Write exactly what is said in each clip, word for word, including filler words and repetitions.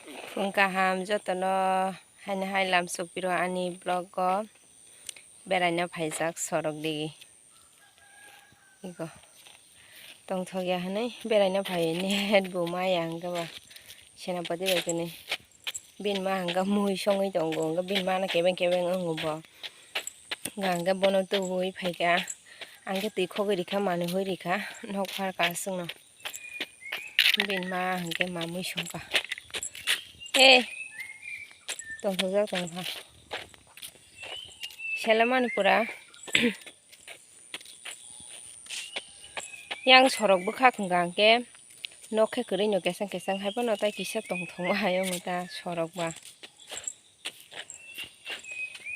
Phung kaham jotono, haino hai lamsok piro ani vlog o beraina phaijak sorok digi. Iko tongthok ya hinui beraina phai net bo maya hwnkhe ba Senapati bai kwnwi. Bini ma hwnkhe mui songwi tongo, hwnkhe bini ma no kebeng kebeng wngo bo. Hwnkhe bono tubui phaikha, ang khe twi khogwi rikha, manwi hoi rikha, nok pharkha aswkno. Bini ma hwnkhe mamui songkha. Ei, tongthokjak tongkha. Selamani pura. Yang sorok bwkha hwnkha hwnkhe nok khe kwrwi no keseng keseng hai phano tei kisa tongthokma hai wngo ta sorok ba.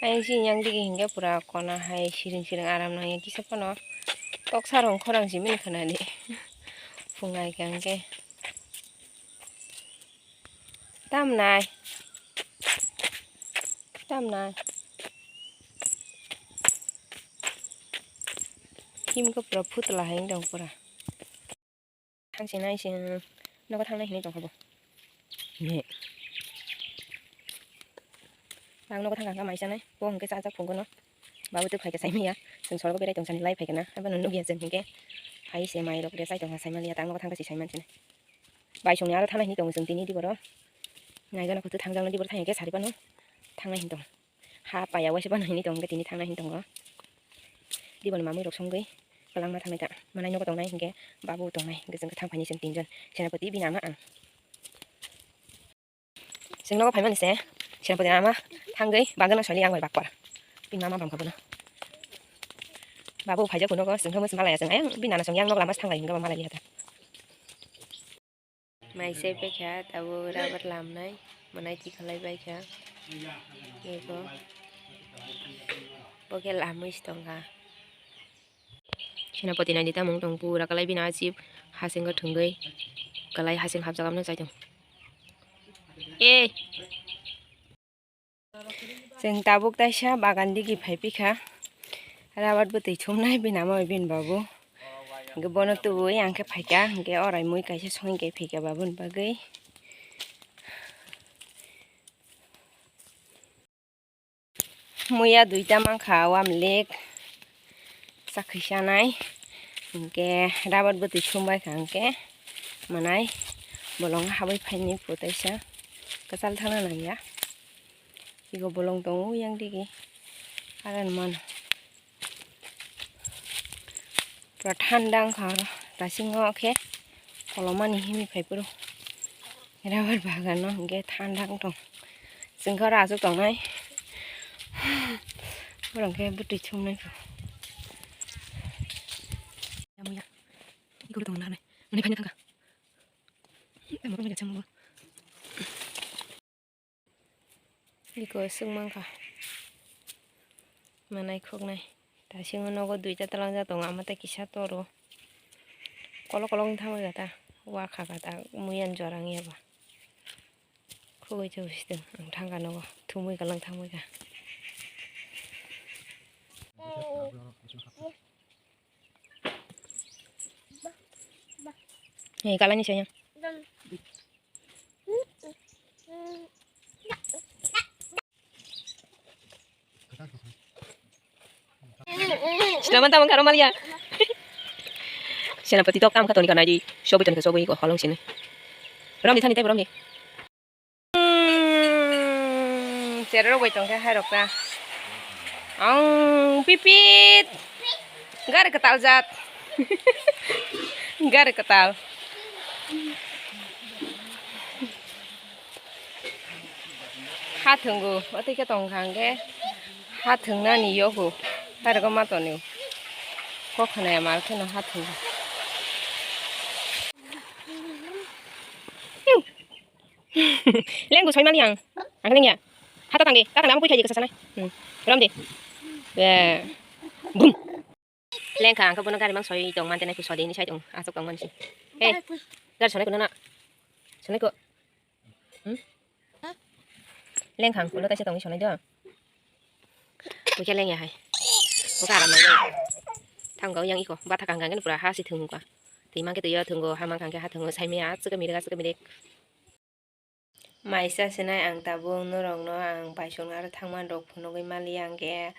Ayang chini yang digi hwnkhe pura kona hai siring siring aram nangya kisa phano toksa rong khorang simi khwnadi phungai kha hwnkhe. Tamnai. Tamnai. Himkhe pura phutla hai wng tong pura. Thang sinai sing nogo thangnai hinui tongkha bo. Ne. Ang nogo thang kha mai sanai. Bo hwnkhe chajak phungo no. Babu tei phaikha saimanya. Chwng sorgo berai tong sani lai phaikha na. Abo no nugya chwng hwnkhe. Hai se mai rok de chai tongkha saimaliya. Tang nogo thang kha si saiman sinai. Bai songni aro thanai hinui tongo chwng tini diboro. Naigano kutu thangjakno diboro thang hwnkhe sari phano thangnai hinui tongo. Ha paya waisa phano hinui tongo hwnkhe tini thangnai hinui tongo. Diboni mamui rok songwi kwlangma thangnai ta. Manai nogo tongnai hwnkhe babu tongnai hwnkhe chwng thang phaini chwng tinjon. Senapati bini ama ang. Chwng nogo phaimani se, Senapati ama thangwi bagwino sali ang bai bakpar. Bini mama bangkha bono. Babu phaijak kuno go, chwng thangwi malaya chwng ayang bini nana chwng yang nog lama thangwi hwnkhe malai biya ta. Mai se pekha, tabuk rubber lamnai, manai tikhalai baikha. Eko, bo khe lamwi se tongkha. Senapati naidi tamung tong pura kwlai bini achi hasing thwngwi kwlai hasing hapjak aboni chai tong. E. Chwng tabuk taisa bagan digi phai pikha. Rabat bwtwi thumnai bini ama bai bini babu. Hwnkhe bono tubui ang khe phaikha hwnkhe orai mui kaisa songwi khe phaikha babuni bagwi. Muya duita mankha wamlik chakhi chanai, hwnkhe rabar bwtwi sumbaikha hwnkhe mwnai bolong habwi phaini putaisa kwchal thangna nangya. Ego bolong tongo yang digi aran mano. Pura thanda wngkha oro, dasingo khe kolomani himwi phai phuru rabar bagano hwnkhe thanda wng tong. Chwngkhe oro achuk tongnai, borok khe bwtwi thumnai kho. Eko swk mankha. Manai khoknai. Dasingo nogo duita twlangjak tongo, ama tei kisa toro. Kolok kolok wng thangbaikha ta. Wakha kha ta, muiyan jora wngya ba. Khogwi chobwi se tong, ang thangkha nogo. Thumwi kwlwng thangbaikha. Hei, kalani saya. Selamat tahun karo malia. Senapati tok tam katoni kanai di. Sobi toni kasobi ko holong sini. Rom di thani tebo rom di. Hmm, cherok bai tongkhe hai rok ta. Ang pipit. Gari kwtal jat. Gari kwtal. Ha thwngo, watwi khe tong kha hwnkhe ha thwngnani yogo, hai rwgo ma tonwi kok khwnaya mar kheno ha thwngo. Lengbo soimani ang, ang lengya. Hata tangdi, ta tangdi, amo pui khaidi kwsa sanai. Hmm. Rom di. Bum. Lengkha, ang khe bono gari mang soi tong man tenai, soi dini sai tong, asok tong man si. Hey, gari sonai kono na? Sonai ko. Hmm? Lengkha, ang ulo taisa tongwi sonai do. Bukhe lengya hai. Bukhe aram nang. Thanggo yang iko, batha kang kang pura ha si thwng ka. Twi mang khe twi yo thwngo, ha mang kang khe ha thwngo, sai maya, aswk mirik, aswk mirik. Maisa sinai ang tabuk norokno ang baisongni aro thangmani rok phunugwi maliya, hwnkhe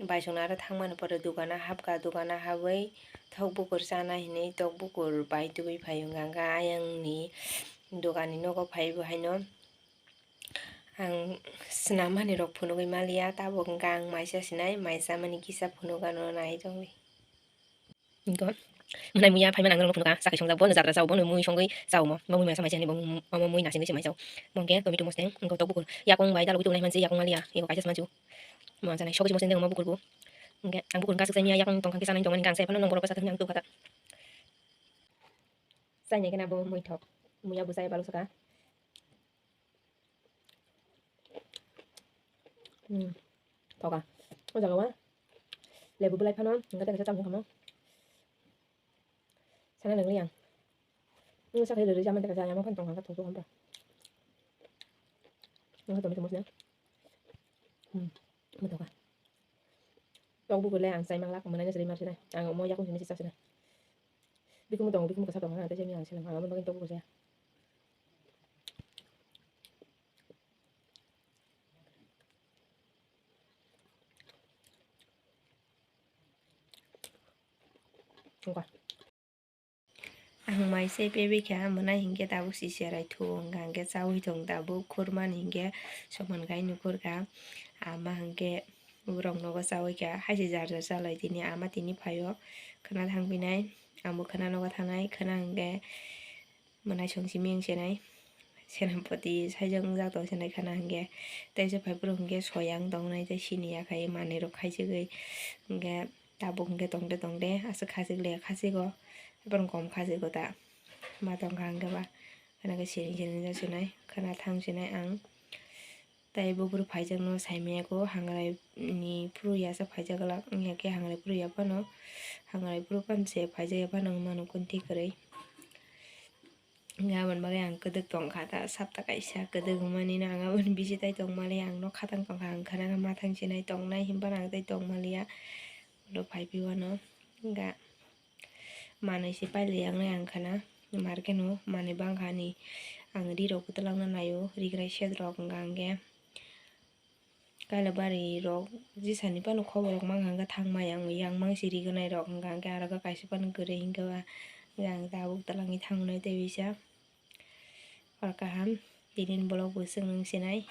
baisongni aro thangmani pore dukano hapkha, dukano habwi thok bukur chana hinwi tok bukur bai tubui phaio, hwnkha hwnkhe ayangni dukani nogo phaibo haino ang swnamani rok phunugwi maliya, tabuk hwnkha ang maisa sinai, maisa mani kisa phunugano nai tongwi. Hwnkhe, mwnai muya phaimani ang norokno phunukha, sakai songjak, bono jatra chao, bono mui songwi chao omo, omo mui masa maisa hinwi bo, omo mui nasingwi se mai chao. Bo hwnkhe tomato mosdeng, hwnkhe tok bukur, yakung bai dalogwi tubunai manse yakung maliya, eko kaisa se mansu. Mo ang chanai, sogosi mosdeng de omo bukur bo. Hwnkhe, ang bukur hwnkha swk chai miya, yakung tongkha hwnkhe chanai tongmani hwnkhe ang sai phano nong borok bwsa thangni ang tubukha ta. Chainai khe na bo mui thok, muya bo chai balu saka. Hmm. Thoka. O jaga o lebu belai phano, hwnkhe tei kaisa chamung kamo. Sana nang liang. Nung sakhe rwrwi chamani tei kaisa ayang phano tong kha thok thok hamra. Nung tomato mosla. Hmm. Mo thoka. Tok bukur le ang chai manglak, mwnai no chwrwi mar sinai. Ang omo yakung simi se chak sinai. Bikung tong, bikung kwchak tong, ang tei simi ang sinai. Ang omo bagwi tok bukur chaya. Wngkha. Ang mai se pebikha, mwnai hinkhe tabuk si serai thu wngkha, hinkhe chaui thung tabuk khurmani hinkhe soman khai nukhurkha. Ama hinkhe borok nogo chaui kha, haise jar jar chalai tini ama tini phaio khwna thangpinai, ang bo khwna nogo thangnai, khwna hinkhe mwnai song simi wng senai. Senapati saijak wngjak tong senai khwna hinkhe, tei se phai borok hinkhe soya wng tongnai tei sini yakhai manwi rok khaijagwi hinkhe. Tabuk hwnkhe tongde tongde aswk khachik le khachik o, borok kom khachik o ta. Ma tongkha hwnkhe ba khwna khe siring siring jak sinai, khwna thang sinai ang. Tei bo phuru phaijakno saimaya kho, hangrai ni phuru yasa phaijak glak, wngya khe hangrai phuru ya phano, hangrai phuru phano se phaijak ya phano wng mano kunti kwrwi. Hwnkhe aboni bagwi ang kwdwk tongkha ta, sapta kaisa kwdwk wngmani no ang aboni bisi tai tongmani ang nok khatang tongkha, ang khwna khe ma thang sinai tongnai hinphano ang tai tongmaliya. Ulo phai phi wano hwnkha manwi se pailai yang nai ang khwna market o manwi bangkha ani ang ri rok bo twlangna naio, rigwnai set rok hwnkha hwnkhe. Kailabari rok jisani phano khobor rok mankha hwnkhe thangma yang, yang mangsi rignai rok hwnkha hwnkhe aro khe kaisa phano kwrwi hwnkhe ba hwnkhe ang tabuk twlangwi thangnai tei bisa. Hor kaham, tini ni vlog bo chwng nung sinai.